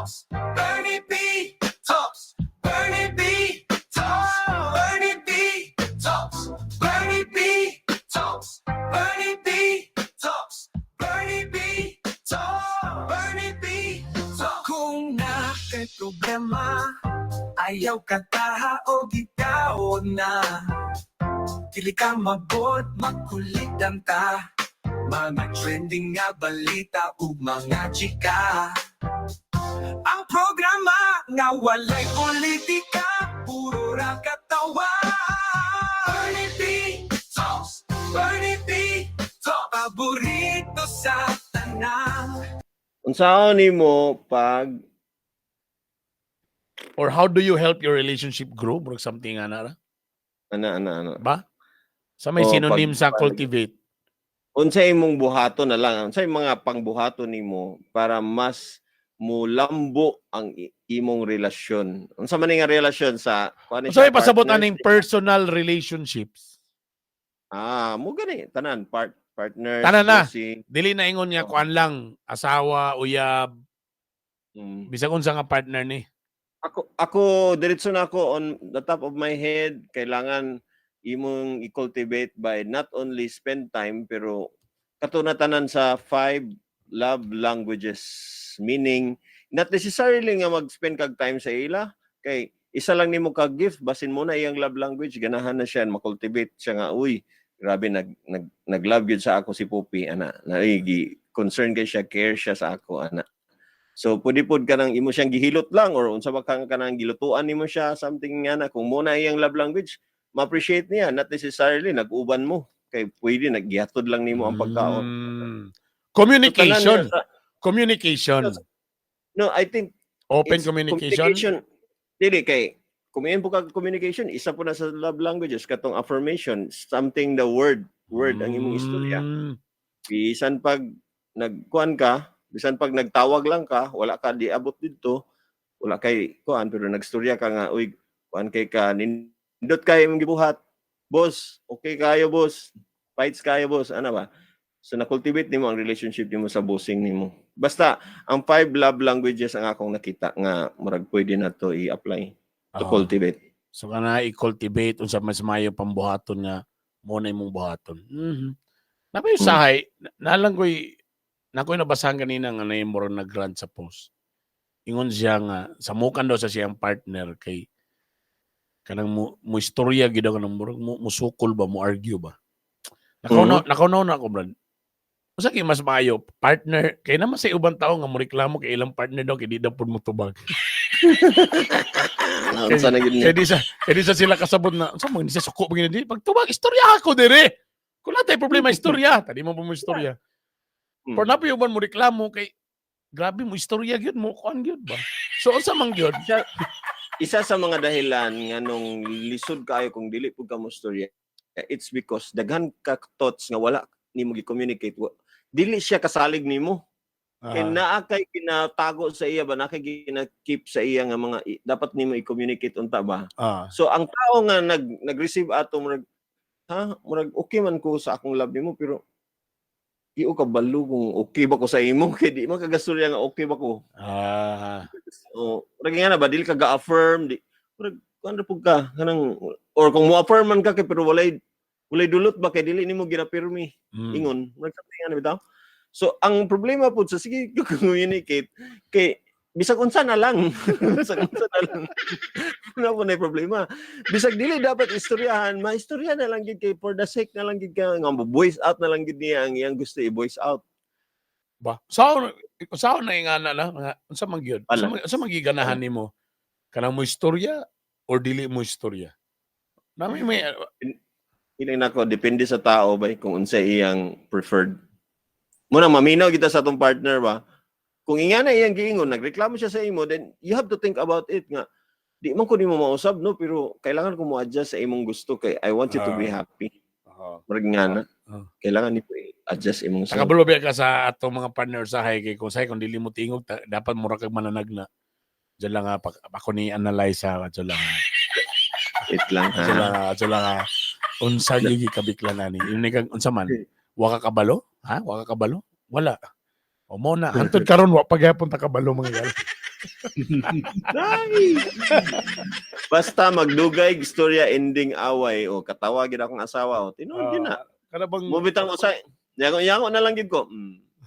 Talks, Bernie B Talks, Bernie B Talks, Bernie B Talks, Bernie B Talks, Bernie B Talks, Bernie B Talks, Bernie B Talks. Kung naa kay problema, ayaw kataha o gitaon na. Dili ka mabot, makulitan ta. Mga trending nga balita ug mga chika. Ang programa nga walay politika, puro ra katawa. Bernie B Talks, Bernie B Talks, paborito sa tanan. Unsaon nimo pag Or how do you help your relationship grow? Murag something ana ra. Ana ana ana. Ba? Sa may Oo, synonym sa cultivate. Unsa imong buhaton na lang, unsay mga pangbuhaton nimo para mas mulambo ang imong relasyon? Unsa man ni nga relasyon sa kuan ni Unsa siya, may pasabot partners? Aning personal relationships? Ah, mo gani tanan partners, Tanan na. Bossing. Dili na ingon nga Oo. Kuan lang, asawa, uyab, bisag unsa nga partner ni. Ako diretso na ako on the top of my head, kailangan imong i-cultivate by not only spend time pero kato na tanan sa five love languages, meaning not necessarily nga mag-spend kag time sa ila kay isa lang nimo ka gift, basin mo na iyang love language, ganahan na siya, ma-cultivate siya nga, "Uy, grabe, nag nag-love gyud sa ako si Pupi," ana na gi concern kay siya, care siya sa ako, ana. So pwede pod kanang imo siyang gihilot lang or unsa ba kang kanang gilutuan nimo siya, something nga na kung mo na iyang love language, ma-appreciate niya, not necessarily nag-uban mo kay pwede naggihatod lang nimo ang pagkaon. Communication. So, tanan niya Communication. No, I think Open it's communication. Dili kay kung po kag communication, isa po na sa love languages katong affirmation, something the word word ang imong istorya. Bisan pag nagkuan ka, bisan pag nagtawag lang ka, wala ka di abot didto, wala kay kuan, pero nagstorya ka nga, "Uy, kuan kay ka, nindot kay imong gibuhat. Boss, okay kayo, boss. Fights kayo, boss." Ana ba? So na-cultivate nimo ang relationship nimo sa bossing nimo. Basta ang five love languages ang akong nakita nga murag pwede na to i-apply to cultivate. So kana i-cultivate unsa mas maayo pambuhaton nga mo na imong buhaton. Napay usahay nalang ko'y nakoy nabasahan kanina nga na murag nag-rant sa post. Ingon siya nga samukan daw sa siyang partner kay kanang mo istorya gid daw, kanang murag mo musukol ba, mo argue ba. Nakaw na nakaw na ako, Brad. Unsa kay mas maayo partner kay naman sa ubang tao nga mo reklamo kay ilang partner daw kay di daw pud motubag? Unsa na gyud ni? Kay di sa sila kasabot na unsa man ni siya, suko ba di pagtubag, istorya ako dire. Kung naa tay problema, istorya, tadi mo po mo istorya. Pero napi uban mo reklamo kay grabe mo istorya gyud, mo kuan gyud ba. So unsa man gyud? Isa sa mga dahilan nga nung lisod kaayo kung dili pud ka mo istorya, it's because daghan ka thoughts nga wala nimo gi-communicate. Dili siya kasalig nimo. Kay naa kay ginatago sa iya ba, naa kay gina-keep sa iya nga mga dapat nimo i-communicate unta ba. So ang tao nga nag-receive ato, murag, "Ha, murag okay man ko sa akong love nimo, pero di ko kabalo kung okay ba ko sa imo kay di man kagastorya nga okay ba ko." O murag nga na ba, dili ka ga-affirm, di murag kuan ra pud ka kanang, or kung mo affirm man ka kay pero walay dulot ba kay dili nimo ginapirmi. Ingon murag something nga na bitaw. So ang problema pud sa sige communicate kay bisag unsa na lang, bisag unsa na lang, wala po na problema, bisag dili dapat istoryahan, maistorya na lang gid kay for the sake na lang gid ka nga mo voice out na lang gid niya ang iyang gusto i-voice out. Ba sao sao na nga na na nga, unsa man gyud? Ala. Unsa man giganahan nimo, kanang mo istorya or dili mo istorya? Nami may Feeling nako depende sa tao ba kung unsa iyang preferred. Muna maminaw kita sa atong partner ba. Kung ingana iyang giingon, nagreklamo siya sa imo, then you have to think about it nga di man ko nimo mausab, no, pero kailangan ko mo adjust sa imong gusto kay I want you to be happy. Murag nga na. Kailangan nimo i-adjust imong self. Nakabalo ba ka sa atong mga partner sa kay kung say kung dili mo tingog dapat mura kag mananagna. Diyan lang nga ako ni analyze ha, diyan lang. Wait lang ha. Diyan lang, diyan lang ha. Unsa gyud gikabikla nani? Yun ni kag unsa man? Wa ka kabalo? Ha? Wa ka kabalo? Wala. O mo na hantod karon wa pa gyapon ta kabalo, mga gal. Nay! Basta magdugay istorya, ending away o katawa gid akong asawa o tinuod gyud na. Kana bang Mo bitang usay. Yango yango na lang gid ko.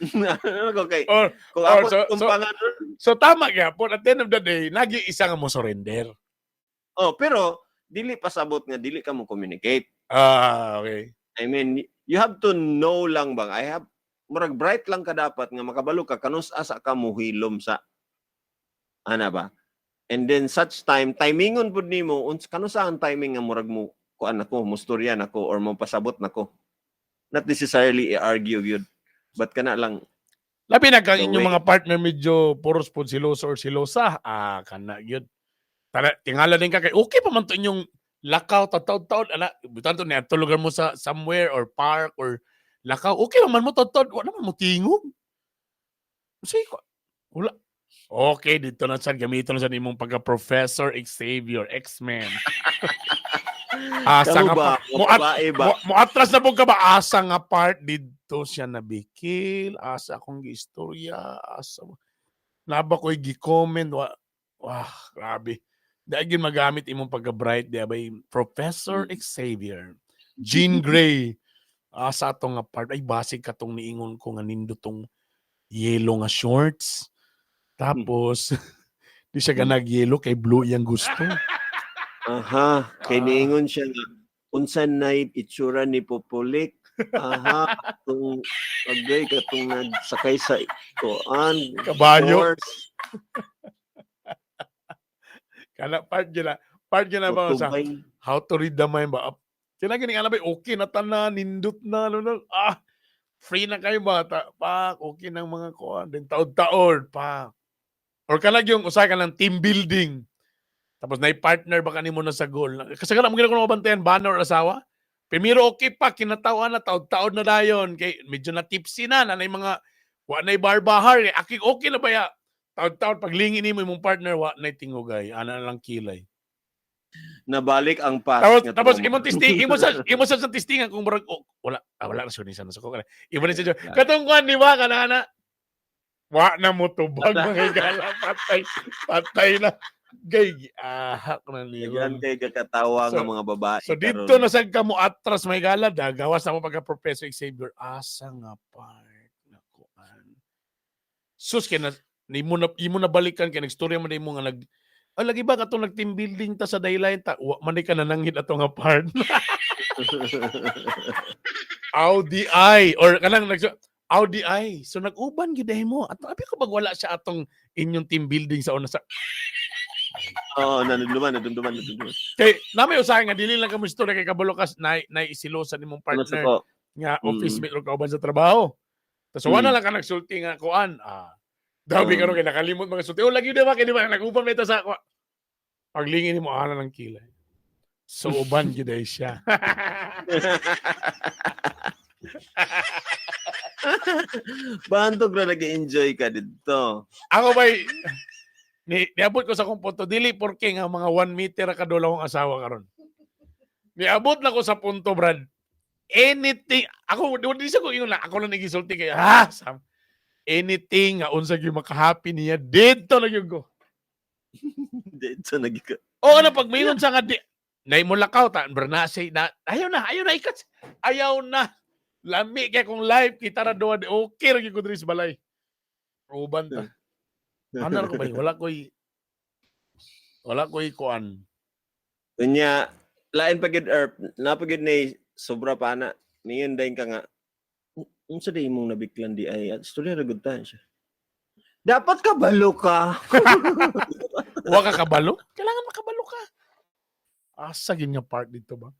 Ano ko kay Or, kung or, ako tumpangan. So tama gyapon, at the end of the day nagi isa nga mo surrender. Oh, pero dili pasabot nga dili ka mo communicate. Ah, okay. I mean, you have to know lang bang I have murag bright lang ka dapat nga makabalo ka kanus asa ka muhilom sa ana ba. And then such time, timingon pud nimo uns kanus ang timing nga murag mo kuan nako, mustorya nako or mo pasabot nako. Not necessarily i-argue yun. But kana lang Labi na kang The inyong way- mga partner medyo puros po siloso or silosa. Ah, kana yun. Tara, tingala din ka kay okay pa man to inyong lakaw taon-taon ala butan to niya lugar mo sa somewhere or park or lakaw, okay pa man mo taon-taon, wala man mo tingog. Sige ko. Wala. Okay, dito na sad gamiton na sad imong pagka Professor Xavier, X-Men. Asa Kamo nga ba, pa, mo at, babae ba? mo atras na po ka ba, asa nga part didto siya nabikil, asa akong giistorya, asa naba ko'y gi-comment wa, wah, grabe. Dahil gyud magamit imong pagka-bright di ba, Professor Xavier, Jean Grey. Asa ato nga part ay basig katong niingon ko nga nindot tong yellow nga shorts. Tapos di siya ganag yellow kay blue iyang gusto. Aha, kay Ah. niingon siya nga unsa nay itsura ni Popolik. Aha, katong agay katong nagsakay sa kuan Kabayo. horse. Kana part gyud na. Part gyud na ba sa Tutubay. how to read the mind ba? Kina gini nga ba okay na tanan, nindot na ano na. Ah, free na kayo ba? Ta, pak, okay ng mga kuan. Then taod-taod, pak. Or kanag yung usahay ka ng team building. Tapos na partner ba kanimo na sa goal. Kasi kana mo gina ko mabantayan bana or asawa. Primero okay pa kinatawan na taod-taod na dayon kay medyo na tipsy na nanay mga wa nay barbahar eh. Aki okay na ba ya? Taod-taod paglingin nimo imong partner wa nay tingugay ana na lang kilay. Nabalik ang past Tapos nga tapos trauma. imong testing imo sa testingan kung murag oh, wala ah, wala na siya sa ko. Imo ni siya. Katong kuan di ba kana na wa na mo tubag mga higala, patay patay na gay ahak na niyo. Daghan kay kakatawa nga So- mga babae. So dito karon. na sad ka mo atras may gala da gawas na mo pagka Professor Xavier asa nga part na kuan. Sus kay na nimo na imo na balikan kay nagstorya man nimo nga nag oh, lagi ba katong nag team building ta sa dayline ta wa man di ka nananghid ato nga part. Audi I or kanang nag Audi I. So nag-uban gid mo. Ato abi ko bag wala siya atong inyong team building sa una sa Oo, nanunduman, nanunduman, nanunduman. Kay namay usahay nga dili lang kamo istorya kay kabalo kas na naisilosan nimong Ano sa partner ko? nga office mate or kauban sa trabaho. Tapos wala lang ka nagsulti nga kuan. Ah. Dabi karon kay nakalimot mga sulti. Oh, lagi di ba kay di ba nag-uban na ito sa ako. Paglingin nimo ana ng kilay. So uban gid ay siya. Bantog na nag-enjoy ka dito. Ako bay ni niabot ko sa akong punto dili porke nga mga 1 meter ra kadula akong asawa karon. Niabot na ko sa punto, Brad. Anything ako di di sa ko ingon na ako lang nagisulti kay ah sam. Anything nga unsa gyud makahappy niya didto na gyud ko. Dito nag O ano pag mingon sa nga di nay mo lakaw ta bernase na ayaw na ikat ayaw na lami kay kung live kita ra duwa di okay ra gyud ko diri sa balay. Uban ta. Ano ko ba? Wala ko'y kuan. Unya, lain pa gid erp, na pa gid ni sobra pa na. Niyon dayon ka nga. Unsa day imong nabiklan di ay istorya ra gud ta siya. Dapat ka balo ka. Wa ka kabalo? Kailangan makabalo ka. Asa gin nga part dito ba?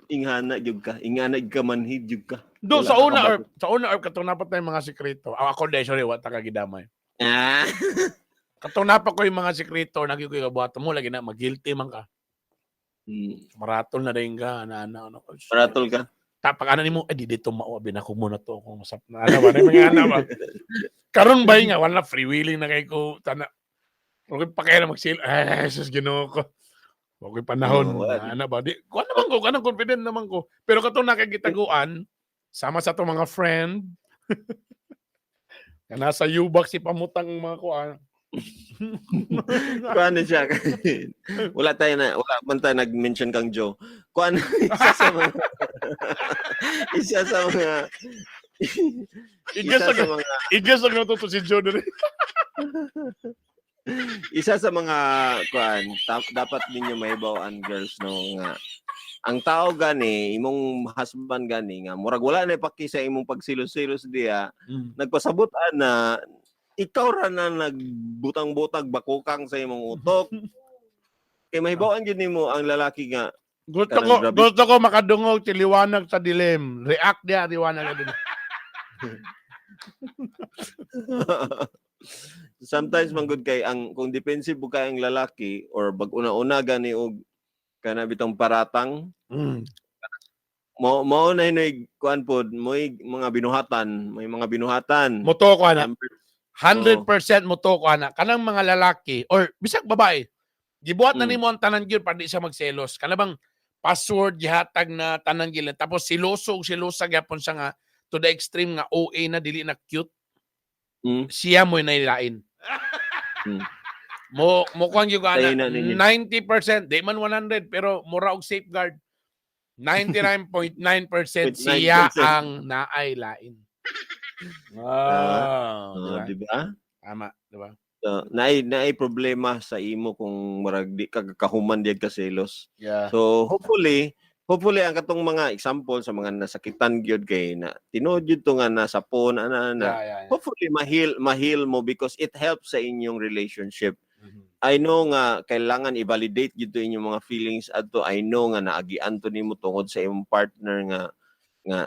Ingana gyud ka, ingana gyud ka manhid gyud ka. Do Wala sa ka una kabalo. or sa una or katong napat na yung mga sikreto. Ah, ako de sorry wa ta ka gidamay. Ah. Katong napa ko yung mga sikreto nagi ko kabuhaton mo lagi na magilty man ka. Maratol na rin ka ana ana ano. Paratol ka. Tapag ana nimo ay di dito mao abi na ko muna to akong usap na ana ba na mga ana ba. Karon ba nga wala free willing na kay ko tana. Okay pa kaya na magsil. Ay, sus Ginoo ko. Okay panahon Oo, wala. ana ba di ko naman ko kanang confident naman ko. Pero katong nakagitaguan sama sa atong mga friend nga nasa U-box si pamutang mga kuan. Kuan na siya. Wala tayo na, wala man tayo nag-mention kang Joe. Kuan, isa Igas sa mga Igas ang natuto si Joe diri. Isa sa mga kuan dapat ninyo mahibaw-an, girls, no, nga ang tao gani, imong husband gani nga murag wala na paki sa imong pagsilos-silos diya, nagpasabot na ikaw ra na nagbutang-butag bakukang sa imong utok, kay mahibaw-an gyud nimo ang lalaki nga Gusto Kanang ko grabe. Gusto ko makadungog si liwanag sa dilim. React diya liwanag sa dilim. Sometimes man gud kay ang kung defensive pud kay ang lalaki or bag una-una gani og kana bitong paratang, mo na hinoy kuan pod mo'y mga binuhatan, may mga binuhatan. Muto ko ana. Number 100% muto ko ana. Kanang mga lalaki or bisag babae. Gibuhat na nimo ang tanan gyud para di siya magselos. Kana bang password gihatag na tanan gyud, tapos siloso ug silosa gyapon siya nga to the extreme nga OA na, dili na cute. Siya mo'y nailain. Mo kuan gyud Tayo ana na ninyo. 90%, di man 100 pero mura og safeguard. 99.9% siya 9%. ang naay lain. Ah, Oh, diba? di ba? Tama, di ba? So, naay problema sa imo kung murag di ka kahuman diag ka selos. So hopefully ang katong mga example sa mga nasakitan gyud kay na tinuod gyud to nga nasa phone ana ana. Hopefully ma-heal mo because it helps sa inyong relationship. I know nga kailangan i-validate gyud to inyong mga feelings adto. I know nga naagian to nimo tungod sa imong partner nga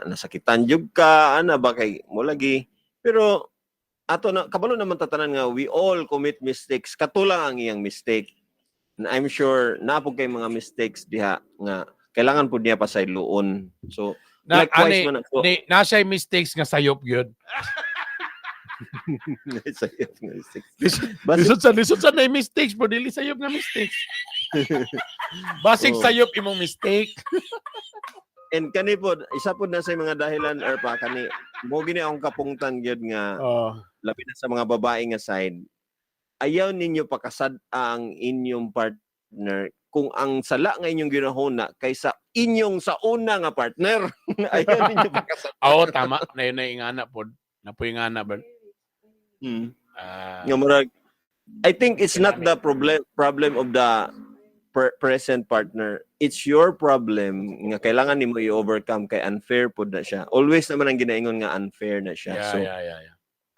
nasakitan jud ka ana ba, kay mo lagi, pero ato na kabalo naman tatanan nga we all commit mistakes. Kato lang ang iyang mistake. And I'm sure naa pud kay mga mistakes diha nga kailangan pud niya pasayloon. So Na, likewise ani, man ako. ni, nasa mistakes nga sayop gyud. Sayop nga mistakes. Lisod sa na mistakes pero dili sayop nga mistakes. Basig Oo. sayop imong mistake. And kani po, isa po na sa mga dahilan or pa kani mo gini akong kapungtan gyud nga labi na sa mga babae nga side, ayaw ninyo pakasad ang inyong partner kung ang sala nga inyong ginahuna kaysa inyong sa una nga partner. Ayaw ninyo pakasad. Oo, tama. Na yun na ingana pod. Napoy ingana ba? Ah, Nga murag, I think it's not the problem of the present partner. It's your problem nga kailangan nimo i-overcome kay unfair pod na siya. Always naman ang ginaingon nga unfair na siya. So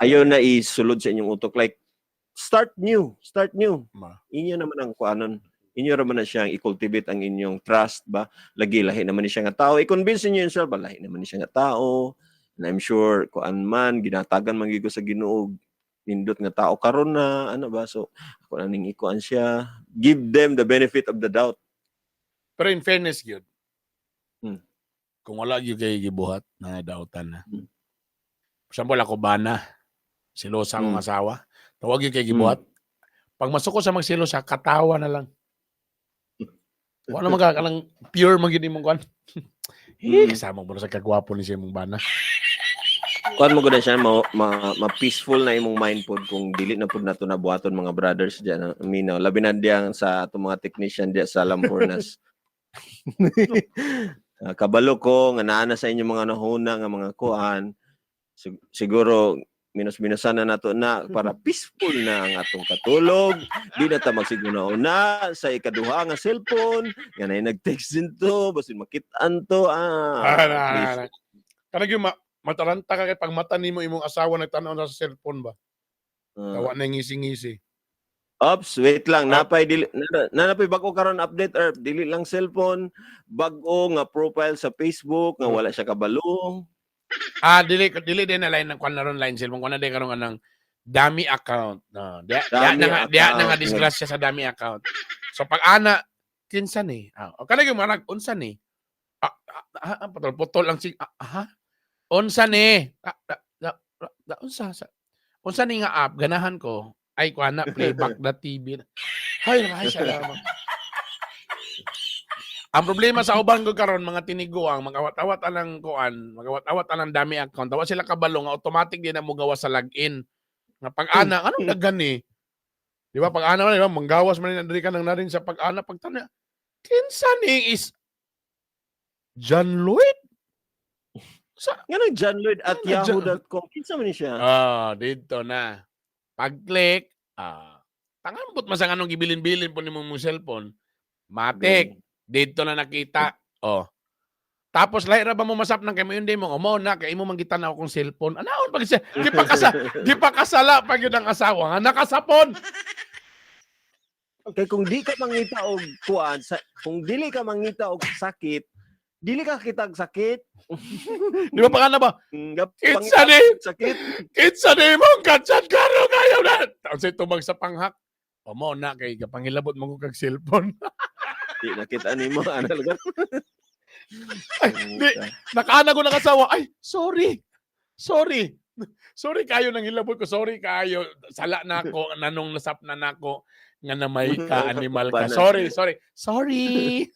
ayaw na isulod sa inyong utok, like start new, start new. Inyo naman ang kuanon. Inyo naman na siyang i-cultivate ang inyong trust ba. Lagi lahi naman ni siya nga tao. I-convince niyo yourself ba, lahi naman ni siya nga tao. And I'm sure kuan man ginatagan man gyud ko sa Ginoo nindot nga tao karon na ano ba, so ako na ning ikuan siya. Give them the benefit of the doubt. Pero in fairness gyud. Kung wala gyud kay gibuhat na dautan na. For example, ako bana. Silosa akong asawa. Tawag gyud kay gibuhat. Pag masuko sa magsilosa, katawa na lang. Wala man ka kanang pure man gyud imong kuan. Eh, kasama mo na sa kagwapo ni siya imong bana. Kuan mo gud na siya, ma peaceful na imong mind pod kung dili na pod nato nabuhaton, mga brothers diyan na minaw, labi na diyan sa atong mga technician diya sa Lampornas. Ah, kabalo ko nga naa na sa inyong mga nahuna nga mga kuan. Siguro minus-minusan na nato na para peaceful na ang atong katulog, di na ta magsiguna-una sa ikaduha nga cellphone nga nay nag-text din to, basin makit-an to, ah, Ah, na, please. na, na. Kanang yung mataranta ka kay pag mata nimo imong asawa nagtan-aw na sa cellphone ba. Ah. Tawa na ngisi-ngisi. Ops, wait lang. Ah. Napay dili na napay bag-o karon update or dili lang cellphone, bag-o nga profile sa Facebook nga wala siya kabalo. Ah, dili dili din na line ng kwan na ron line cellphone, kwan na din karon nga ng dummy account. No, di Dummy na nga di na nga account. disgrasya sa dummy account. So pag ana kinsa ni? Ah, o kanang yung manag unsa ni? Ah, ah, ah, ah, putol-putol lang si ah, ha? Unsa ni? Ah, ah, ah, ah, ah, unsa sa unsa ni nga app ganahan ko ay kuan na playback na TV. Hay, ay salamat. Ang problema sa uban ko karon mga tiniguang magawat-awat anang kuan, magawat-awat anang dami account. Wa sila kabalo nga automatic din na mo gawa sa login. Nga pag ana, anong daghan ni? Di ba pag ana man, di ba manggawas man ni diri ka nang narin sa pag-ana pagtana. Kinsa ni is John Lloyd? Sa Nga nang John Lloyd at Nga nang John- yahoo.com. Kinsa man ni siya? Ah, dito na. Pag-click, tangambot man sa anong gibilin-bilin po nimo mong cellphone. Matik, dito na nakita. Oh. Tapos lahi ra ba mo masap nang kay mo yun mo mo na kay imo man gitan-aw akong cellphone. Anaon pag siya di pa kasala pag yun ang asawa nga nakasapon. Kay kung di ka mangita og kuan sa, kung dili ka mangita og sakit, dili ka kitag sakit. Di ba pa na ba? Kinsa Kinsa ni? Sakit. Kinsa ni mong katsat karo kayo na. Tapos tumag sa panghak. O mo na kay gapangilabot mo ko kag cellphone. Di nakita nimo ana lugar. Ay, di. Nakaana ko nakasawa. Ay, sorry. Sorry. Sorry kayo nang hilabot ko. Sorry kayo. Sala na ako. Nanong nasap na nako nga namay ka, animal ka. Sorry, sorry. Sorry.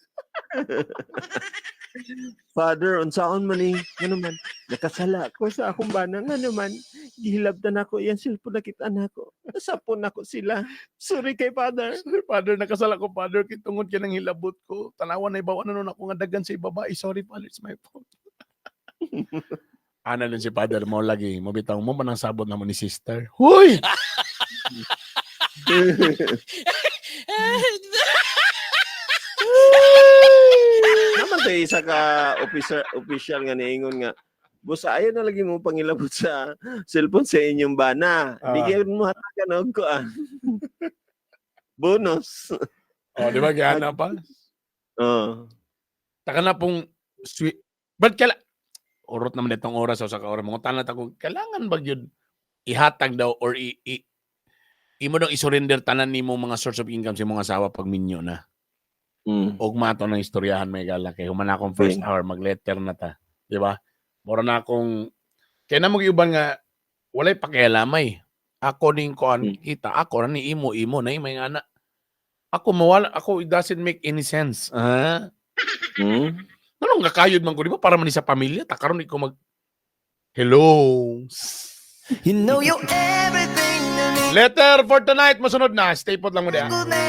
Father, unsaon man ni? Ngano man? Nakasala ko sa akong bana. Ngano man? Gihilabtan ako iyang cellphone, nakita nako. Nasapon nako sila. Sorry kay Father. Sorry, Father. Nakasala ko, Father. Kitungod ka ng hilabot ko. Tanawan na ibaw. Ano nun ako nga dagan sa ibaba. Sorry, Father. It's my fault. Ana din si Father mo lagi. Mabitaw mo man ang sabot na mo ni sister. Huy! Naman to isa ka officer official nga niingon nga, "Boss, ayaw na lagi mo pangilabot sa cellphone sa inyong bana. Bigyan mo hatagan og kuan. Bonus." Oh, di ba gana pa? Oh. Taka na pong sweet. But kaila urot naman itong oras o sa kaoras. Mga tanat ako, kailangan ba yun ihatag daw or i imo daw isurrender tanan nimo mga source of income sa imong asawa pag minyo na. Og mato ng istoryahan may gala kay human akong first hour mag-letter na ta, di ba? Mura na akong kay na mo giuban nga walay pakialamay. Ako ning kuan kita, ako ra ni imo imo na may ana. Ako mawala ako, it doesn't make any sense. Ah. Anong kakayod man ko, di ba? Para man ni sa pamilya, ta karon di ko mag Hello. You know you're everything to me. Letter for tonight, masunod na. Stay put lang mo diyan. Good man.